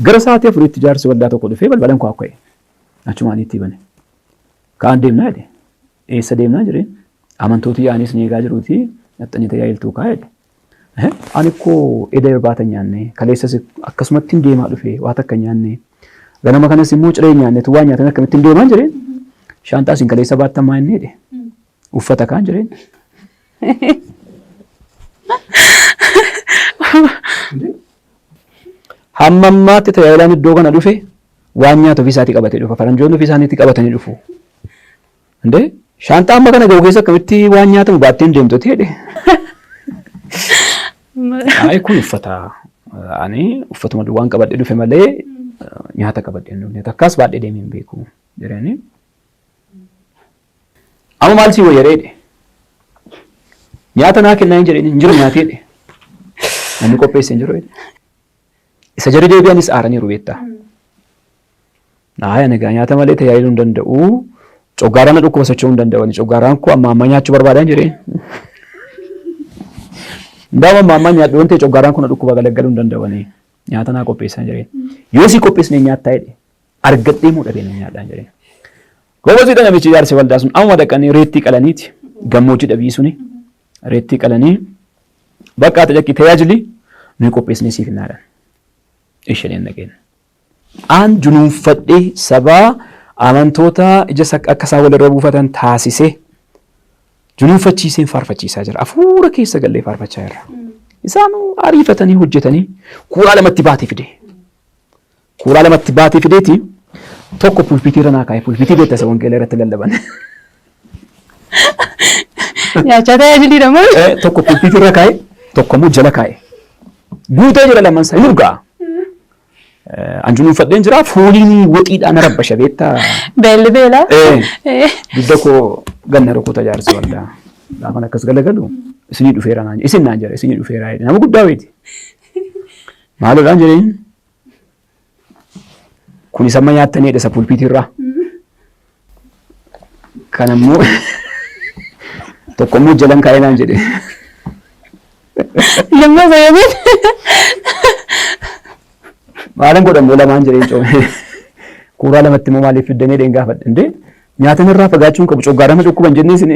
Gara sa'aatii afuriitti jaarsi waldaa tokko dhufee balbalan koo akka'e. Achumaan itti bane. Kaan deemnaa jedhe. Eessa deemnaa jedheen. Amantooti yaa'anii isin eegaa jiruuti dhaxxanii tajaajiltuu kaa jedhe. Ani koo eda irbaata hin nyaanne kaleessas akkasumatti hin deemaa dhufe waa takka hin nyaanne. Ganama kanas immoo ciree hin nyaanne waan nyaatan akkamitti hin deemaa jedheen. Shaanxaa isin kaleessa baattan maa inni jedhe. Uffata kaan jedheen. Hamma ammaatti tajaajilaan iddoo kana dhufe waan nyaatu ofii isaatii qabatee dhufa. Faranjoonni ofii isaaniitti qabatanii dhufu. Indee shaanxaa amma kana ga'u keessa akkamitti waan nyaatamu baattee hin deemtu jedhe. Ayi kun uffata ani uffatuma duwwaan qabadhee dhufe malee nyaata qabadhee hin dhufne takkaas baadhee deemee hin beeku jedhanii. Amma maal sii wayya jedhe. Nyaata naa kennaa hin jedheen hin jiru nyaatee jedhe. Namni qopheesse hin jiru jedhe. Isa jarri deebi'anis aaraniiru beektaa. Naaya nagaa nyaata malee tajaajiluu hin danda'u. Coggaaraan na dhukkuba socho'uu hin danda'u. Ani coggaaraan koo amma ammaa nyaachuu barbaadan jedheen. Ndaama amma ammaa nyaadhu waan ta'e coggaaraan kun na dhukkuba galaggaluu hin danda'u. Ani nyaata naa qopheessan jedheen. Yoo si qopheessine nyaattaa jedhe. Argadhee moo dhabee nan nyaadhaan jedheen. Goboziidha namichi jaarsi waldaa sun amma dhaqanii reettii qalaniiti gammoojjii dhabii suni reettii qalanii bakka ati dhaqi tajaajili nuyi qopheessinee siif hinnaadhaan. Isheen dhaqeen. Aan junuunfadhee sabaa amantoota ija akka isaan walirra buufatan taasisee junuunfachiiseen faarfachiisaa jira. Hafuura keessa gallee faarfachaa jirra. Isaan ariifatanii hojjetanii kuuraa lamatti baatee fide. Kuuraa lamatti baatee fideeti tokko pulpiitii irra naa kaa'e. Pulpiitii beekta isa wangeela irratti lallaban. Nyaachaa tajaajiliidha moo? Tokko pulpiitii irra kaa'e tokko immoo jala kaa'e. Guutee jira lamaan isaa hin urgaa'a. An junuunfadheen jira fooliin waxiidhaan na rabbasha beektaa. Beelli beela. Dugda koo ganna rukuta jaarsi waldaa. Gaafan akkas galagalu isinii dhufeera naan isin naan jedha isinii dhufeera jedhe nama guddaa wayiiti. Maaloodhaan jedheen kun isa amma nyaattanii jedhe isa pulpiitii irraa. Kan ammoo tokko immoo jalan kaa'ee naan jedhe. Lamma fayyadamu. Maalan godha immoo lamaan jedheen coome. Kuuraa lamatti immoo maaliif fiddanii jedheen gaafadhe. Indee nyaatan irraa fagaachuu hin qabu coggaarama dhukkuban jennee isin.